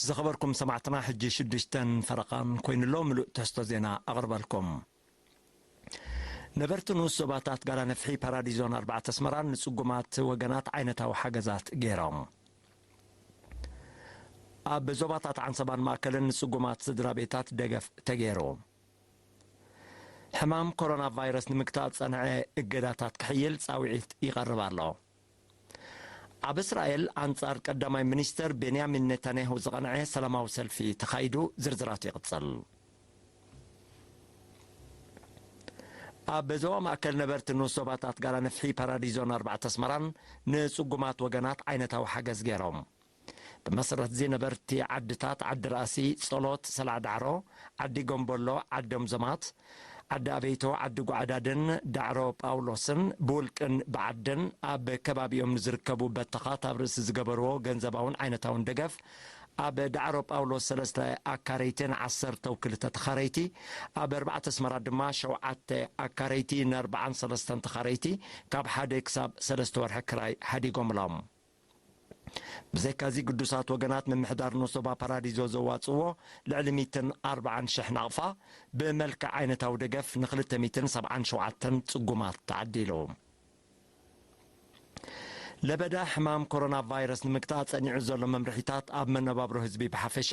ዝኸበርኩም ሰማዕትና፣ ሕጂ ሽዱሽተን ፈረቓን ኮይኑሎ፣ ምሉእ ትሕዝቶ ዜና ኣቕርበልኩም። ነበርቲ ንኡስ ዞባታት ጋላ ነፍሒ፣ ፓራዲዞን ኣርባዕተ ኣስመራን ንጽጉማት ወገናት ዓይነታዊ ሓገዛት ገይሮም። ኣብ ዞባታት ዓንሰባን ማእከልን ንጽጉማት ስድራ ቤታት ደገፍ ተገይሩ። ሕማም ኮሮና ቫይረስ ንምግታእ ጸንዐ እገዳታት ክሕይል ጻውዒት ይቐርብ ኣሎ። ኣብ እስራኤል ኣንጻር ቀዳማይ ሚኒስተር ቤንያሚን ኔታንያሁ ዝቐንዐ ሰላማዊ ሰልፊ ተኻይዱ። ዝርዝራቱ ይቕጽል። ኣብ ዞባ ማእከል ነበርቲ ንኡስ ዞባታት ጋላ ነፍሒ፣ ፓራዲዞን ኣርባዕተ ኣስመራን ንጽጉማት ወገናት ዓይነታዊ ሓገዝ ገይሮም። ብመሰረት እዚ ነበርቲ ዓድታት ዓዲ ራእሲ፣ ጸሎት፣ ሰላዕ ዳዕሮ፣ ዓዲ ጎምቦሎ፣ ዓዶም ዘማት፣ ዓዲ ኣበይቶ፣ ዓዲ ጓዕዳድን ዳዕሮ ጳውሎስን ብውልቅን ብዓድን ኣብ ከባቢኦም ንዝርከቡ በተኻት ኣብ ርእሲ ዝገበርዎ ገንዘባውን ዓይነታውን ደገፍ ኣብ ዳዕሮ ጳውሎስ ሰለስተ ኣካረይትን ዓሰርተው ክልተ ተኻረይቲ፣ ኣብ ኣርባዕተ ኣስመራ ድማ ሸውዓተ ኣካረይቲ ንኣርባዓን ሰለስተን ተኻረይቲ ካብ ሓደ ክሳብ ሰለስተ ወርሒ ክራይ ሓዲጎምሎም። ብዘይካዚ ግዱሳት ወገናት ምምሕዳር ኖሶባ ፓራዲዞ ዘዋጽዎ ልዕሊ ሚእትን ኣርባዓን ሽሕ ናቕፋ ብመልክዕ ዓይነታዊ ደገፍ ንክልተ ሚእትን ሰብዓን ሸውዓተን ጽጉማት ተዓዲሉ። ለበዳ ሕማም ኮሮና ቫይረስ ንምግታእ ጸኒዑ ዘሎ መምርሒታት ኣብ መነባብሮ ህዝቢ ብሓፈሻ፣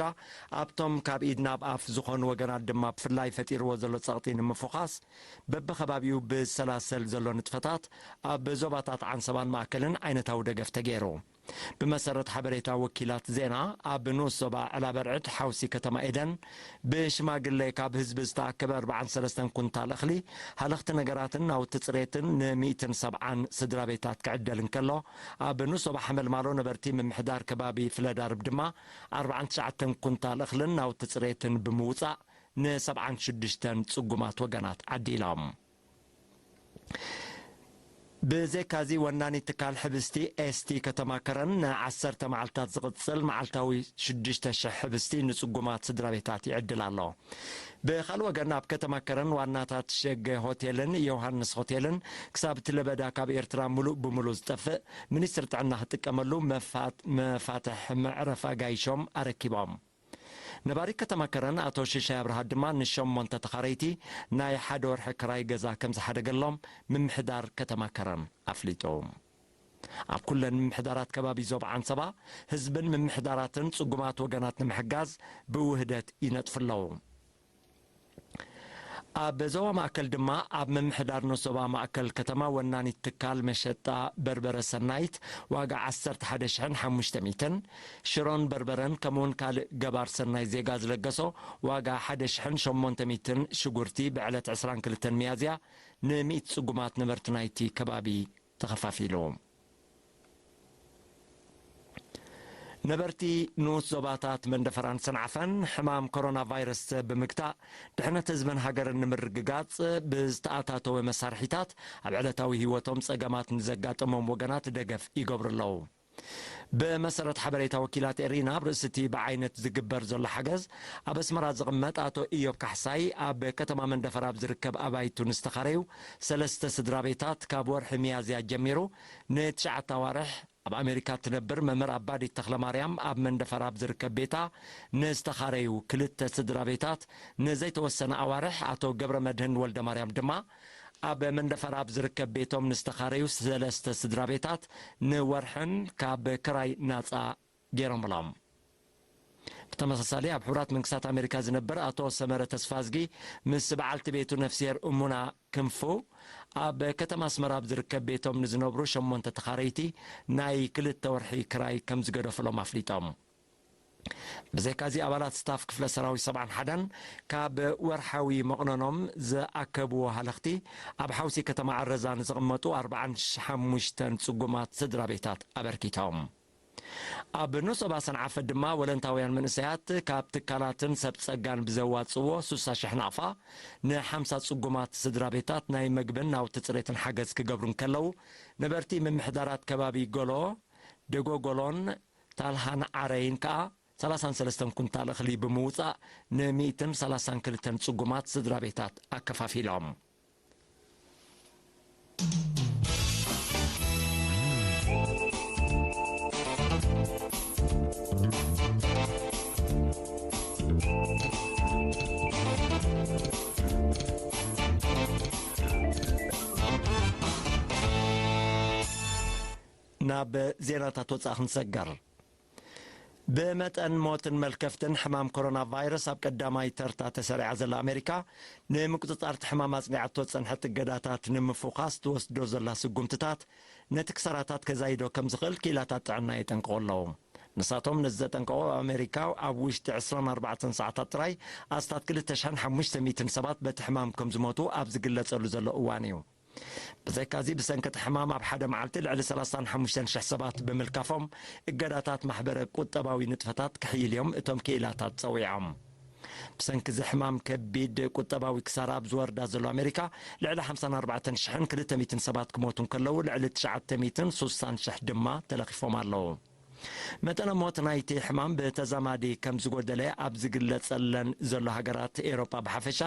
ኣብቶም ካብ ኢድ ናብ ኣፍ ዝኾኑ ወገናት ድማ ብፍላይ ፈጢርዎ ዘሎ ጸቕጢ ንምፉኻስ በብኸባቢኡ ብሰላሰል ዘሎ ንጥፈታት ኣብ ዞባታት ዓንሰባን ማእከልን ዓይነታዊ ደገፍ ተገይሩ። ብመሰረት ሓበሬታ ወኪላት ዜና፣ ኣብ ንኡስ ዞባ ዕላበርዕድ ሓውሲ ከተማ ኤደን ብሽማግለ ካብ ህዝቢ ዝተኣከበ ኣርባዓን ሰለስተን ኩንታል እኽሊ፣ ሃለኽቲ ነገራትን ናውቲ ጽሬትን ንሚእትን ሰብዓን ስድራ ቤታት ክዕደል እንከሎ፣ ኣብ ንኡስ ዞባ ሓመልማሎ ነበርቲ ምምሕዳር ከባቢ ፍለዳርብ ድማ ኣርባዓን ትሽዓተን ኩንታል እኽልን ናውቲ ጽሬትን ብምውጻእ ንሰብዓን ሽዱሽተን ጽጉማት ወገናት ዓዲሎም። ብዘይካዚ ወናኒ ትካል ሕብስቲ ኤስቲ ከተማ ከረን ንዓሰርተ መዓልታት ዝቕጽል መዓልታዊ ሽዱሽተ ሽሕ ሕብስቲ ንጽጉማት ስድራ ቤታት ይዕድል ኣሎ። ብኻልእ ወገን ኣብ ከተማ ከረን ዋናታት ሸገ ሆቴልን ዮሃንስ ሆቴልን ክሳብ እቲ ለበዳ ካብ ኤርትራ ምሉእ ብምሉእ ዝጠፍእ ሚኒስትሪ ጥዕና ክጥቀመሉ መፋት-፣ መፋትሕ መዕረፊ ኣጋይሾም ኣረኪቦም። ነባሪ ከተማ ከረን ኣቶ ሽሻይ ኣብርሃ ድማ ንሸሞንተ ተኻረይቲ ናይ ሓደ ወርሒ ክራይ ገዛ ከም ዝሓደገሎም ምምሕዳር ከተማ ከረን ኣፍሊጡ። ኣብ ኩለን ምምሕዳራት ከባቢ ዞባ ዓንሰባ ህዝብን ምምሕዳራትን ጽጉማት ወገናት ንምሕጋዝ ብውህደት ይነጥፉ ኣለዉ። ኣብ ዞባ ማእከል ድማ ኣብ ምምሕዳር ንኡስ ዞባ ማእከል ከተማ ወናኒት ትካል መሸጣ በርበረ ሰናይት ዋጋ ዓሰርተ ሓደ ሽሕን ሓሙሽተ ሚእትን ሽሮን በርበረን ከምኡውን ካልእ ገባር ሰናይ ዜጋ ዝለገሶ ዋጋ ሓደ ሽሕን ሸሞንተ ሚእትን ሽጉርቲ ብዕለት ዕስራን ክልተን ሚያዝያ ንሚእቲ ጽጉማት ነበርቲ ናይቲ ከባቢ ተኸፋፊሉ። ነበርቲ ንኡስ ዞባታት መንደፈራን ሰንዓፈን ሕማም ኮሮና ቫይረስ ብምግታእ ድሕነት ህዝብን ሃገርን ንምርግጋጽ ብዝተኣታተወ መሳርሒታት ኣብ ዕለታዊ ህይወቶም ጸገማት ንዘጋጠሞም ወገናት ደገፍ ይገብሩ ኣለዉ። ብመሰረት ሓበሬታ ወኪላት ኤሪና፣ ኣብ ርእሲ እቲ ብዓይነት ዝግበር ዘሎ ሓገዝ፣ ኣብ ኣስመራ ዝቕመጥ ኣቶ ኢዮብ ካሕሳይ ኣብ ከተማ መንደፈራ ኣብ ዝርከብ ኣባይቱ ንዝተኻረዩ ሰለስተ ስድራ ቤታት ካብ ወርሒ ሚያዝያ ጀሚሩ ንትሽዓተ ኣዋርሕ ኣብ ኣሜሪካ እትነብር መምህር ኣባዲት ተኽለማርያም ኣብ መንደፈራ ኣብ ዝርከብ ቤታ ንዝተኻረዩ ክልተ ስድራ ቤታት ንዘይተወሰነ ኣዋርሕ፣ ኣቶ ገብረ መድህን ወልደ ማርያም ድማ ኣብ መንደፈራ ኣብ ዝርከብ ቤቶም ንዝተኻረዩ ሰለስተ ስድራ ቤታት ንወርሕን ካብ ክራይ ናጻ ገይሮምሎም። ብተመሳሳሊ ኣብ ሕቡራት መንግስታት ኣሜሪካ ዝነብር ኣቶ ሰመረ ተስፋዝጊ ምስ በዓልቲ ቤቱ ነፍስሄር እሙና ክንፉ ኣብ ከተማ ኣስመራ ኣብ ዝርከብ ቤቶም ንዝነብሩ ሸሞንተ ተኻረይቲ ናይ ክልተ ወርሒ ክራይ ከም ዝገደፉሎም ኣፍሊጦም። ብዘይካዚ ኣባላት ስታፍ ክፍለ ሰራዊት ሰብዓን ሓደን ካብ ወርሓዊ መቕነኖም ዝኣከብዎ ሃለኽቲ ኣብ ሓውሲ ከተማ ዓረዛ ንዝቕመጡ ኣርባዓን ሓሙሽተን ጽጉማት ስድራ ቤታት ኣበርኪቶም። ኣብ ንሶባ ሰንዓፈ ድማ ወለንታውያን መንእሰያት ካብ ትካላትን ሰብ ጸጋን ብዘዋጽዎ ሱሳ ሽሕ ናቕፋ ንሓምሳ ጽጉማት ስድራ ቤታት ናይ መግብን ናውቲ ጽሬትን ሓገዝ ክገብሩ እንከለዉ፣ ነበርቲ ምምሕዳራት ከባቢ ጎሎ፣ ደጎጎሎን ታልሃን ዓረይን ከኣ ሰላሳን ሰለስተን ኩንታል እኽሊ ብምውጻእ ንሚእትን ሰላሳን ክልተን ጽጉማት ስድራ ቤታት ኣከፋፊሎም። ናብ ዜናታት ወጻኢ ክንሰገር። ብመጠን ሞትን መልከፍትን ሕማም ኮሮና ቫይረስ ኣብ ቀዳማይ ተርታ ተሰሪዓ ዘላ ኣሜሪካ፣ ንምቁጽጻር እቲ ሕማም ኣጽኒዓቶ ዝጸንሐት እገዳታት ንምፉኻስ ትወስዶ ዘላ ስጉምትታት፣ ነቲ ክሳራታት ከዛይዶ ከም ዝኽእል ክኢላታት ጥዕና የጠንቅቑ ኣለዉ። ንሳቶም ነዚ ዘጠንቀቑ፣ ኣብ ኣሜሪካ ኣብ ውሽጢ ዕስራን ኣርባዕተን ሰዓታት ጥራይ ኣስታት ክልተ ሽሕን ሓሙሽተ ሚእትን ሰባት በቲ ሕማም ከም ዝሞቱ ኣብ ዝግለጸሉ ዘሎ እዋን እዩ። ብዘይካዚ፣ ብሰንኪ እቲ ሕማም ኣብ ሓደ መዓልቲ ልዕሊ ሰላሳን ሓሙሽተን ሽሕ ሰባት ብምልካፎም፣ እገዳታት ማሕበረ ቁጠባዊ ንጥፈታት ክሕይል እዮም እቶም ክኢላታት ጸዊዖም። ብሰንኪ እዚ ሕማም ከቢድ ቁጠባዊ ክሳራ ኣብ ዝወርዳ ዘሎ ኣሜሪካ፣ ልዕሊ ሓምሳን ኣርባዕተን ሽሕን ክልተ ሚእትን ሰባት ክሞቱ እንከለዉ፣ ልዕሊ ትሽዓተ ሚእትን ሱሳን ሽሕ ድማ ተለኺፎም ኣለዉ። መጠነ ሞት ናይቲ ሕማም ብተዛማዲ ከም ዝጎደለ ኣብ ዝግለጸለን ዘሎ ሃገራት ኤውሮጳ ብሓፈሻ፣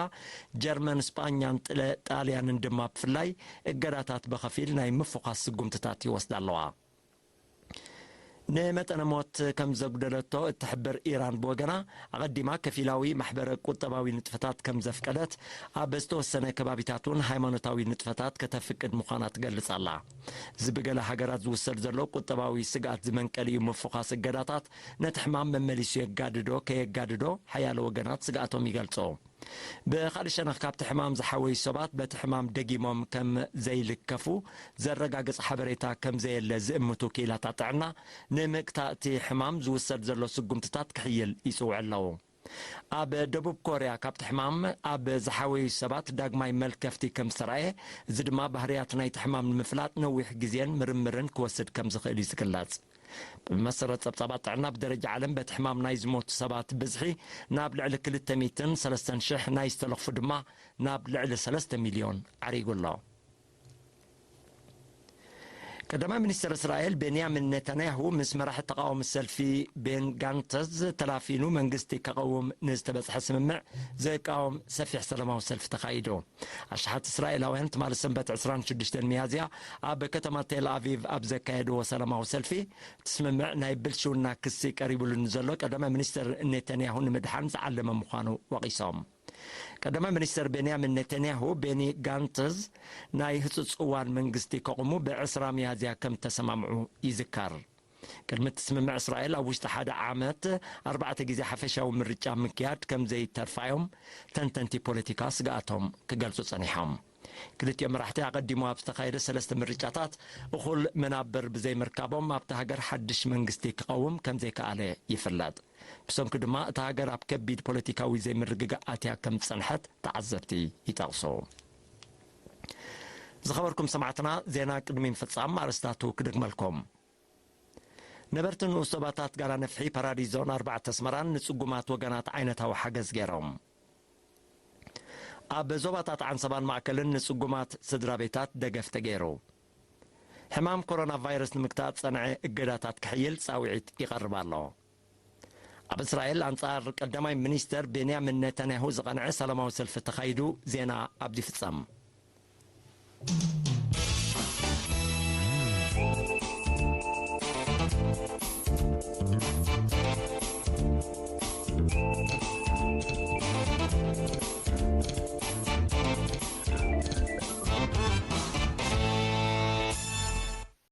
ጀርመን፣ ስጳኛን ጥለ-፣ ጣልያንን ድማ ብፍላይ እገዳታት ብኸፊል ናይ ምፍዃስ ስጉምትታት ይወስዳ ኣለዋ። ንመጠነ ሞት ከም ዘጉደለቶ እትሕብር ኢራን ብወገና፣ ኣቐዲማ ከፊላዊ ማሕበረ ቁጠባዊ ንጥፈታት ከም ዘፍቀደት፣ ኣብ ዝተወሰነ ከባቢታት እውን ሃይማኖታዊ ንጥፈታት ከተፍቅድ ምዃና ትገልጽ ኣላ። እዚ ብገለ ሃገራት ዝውሰድ ዘሎ ቁጠባዊ ስግኣት ዝመንቀል እዩ። ምፍዃስ እገዳታት ነቲ ሕማም መመሊሱ የጋድዶ ከየጋድዶ ሓያሎ ወገናት ስግኣቶም ይገልጹ። ብኻልእ ሸነኽ፣ ካብቲ ሕማም ዝሓወዩ ሰባት በቲ ሕማም ደጊሞም ከም ዘይልከፉ ዘረጋግጽ ሓበሬታ ከም ዘየለ ዝእምቱ ክኢላታት ጥዕና፣ ንምግታእ እቲ ሕማም ዝውሰድ ዘሎ ስጉምትታት ክሕይል ይጽውዑ ኣለዉ። ኣብ ደቡብ ኮርያ፣ ካብቲ ሕማም ኣብ ዝሓወዩ ሰባት ዳግማይ መልከፍቲ ከም ዝተራእየ፣ እዚ ድማ ባህርያት ናይቲ ሕማም ንምፍላጥ ነዊሕ ግዜን ምርምርን ክወስድ ከም ዝኽእል እዩ ዝግለጽ። ብመሰረት ጸብጻባት ጥዕና፣ ብደረጃ ዓለም በቲ ሕማም ናይ ዝሞቱ ሰባት ብዝሒ ናብ ልዕሊ ክልተ ሚእትን ሰለስተን ሽሕ፣ ናይ ዝተለኽፉ ድማ ናብ ልዕሊ ሰለስተ ሚልዮን ዓሪጉ ኣሎ። ቀዳማይ ሚኒስተር እስራኤል ቤንያሚን ኔታንያሁ ምስ መራሒ ተቓዋሚ ሰልፊ ቤን ጋንተዝ ተላፊኑ መንግስቲ ከቐውም ንዝተበጽሐ ስምምዕ ዝቃወም ሰፊሕ ሰላማዊ ሰልፊ ተኻይዱ። ኣሽሓት እስራኤላውያን ትማሊ ሰንበት ዕስራን ሽዱሽተን ሚያዝያ ኣብ ከተማ ቴል ኣቪቭ ኣብ ዘካየድዎ ሰላማዊ ሰልፊ፣ እቲ ስምምዕ ናይ ብልሽውና ክሲ ቀሪቡሉ ንዘሎ ቀዳማይ ሚኒስተር ኔታንያሁ ንምድሓን ዝዓለመ ምዃኑ ወቒሶም። ቀዳማይ ሚኒስተር ቤንያሚን ኔታንያሁ፣ ቤኒ ጋንትዝ ናይ ህጹጽ እዋን መንግስቲ ከቑሙ ብዕስራ ሚያዝያ ከም ተሰማምዑ ይዝከር። ቅድሚ እቲ ስምምዕ፣ እስራኤል ኣብ ውሽጢ ሓደ ዓመት ኣርባዕተ ግዜ ሓፈሻዊ ምርጫ ምክያድ ከም ዘይተርፋ እዮም ተንተንቲ ፖለቲካ ስግኣቶም ክገልጹ ጸኒሖም። ክልቲኦም መራሕቲ ኣቐዲሙ ኣብ ዝተኻየደ ሰለስተ ምርጫታት እኹል መናብር ብዘይምርካቦም፣ ኣብታ ሃገር ሓድሽ መንግስቲ ክቐውም ከም ዘይከኣለ ይፍለጥ። ብሰንኩ ድማ፣ እታ ሃገር ኣብ ከቢድ ፖለቲካዊ ዘይምርግጋእ ኣትያ ከም ዝጸንሐት ተዓዘብቲ ይጠቕሱ። ዝኸበርኩም ሰማዕትና፣ ዜና ቅድሚ ምፍጻም ኣርእስታቱ ክደግመልኩም። ነበርቲ ንኡስ ዞባታት ጋራ ነፍሒ፣ ፓራዲዞን ኣርባዕተ ኣስመራን ንጽጉማት ወገናት ዓይነታዊ ሓገዝ ገይሮም። ኣብ ዞባታት ዓንሰባን ማእከልን ንጽጉማት ስድራ ቤታት ደገፍ ተገይሩ። ሕማም ኮሮና ቫይረስ ንምግታእ ዝጸንዐ እገዳታት ክሕይል ጻውዒት ይቐርብ ኣሎ። ኣብ እስራኤል፣ ኣንጻር ቀዳማይ ሚኒስተር ቤንያሚን ኔታንያሁ ዝቐንዐ ሰላማዊ ሰልፊ ተኻይዱ። ዜና ኣብዚ ይፍጸም።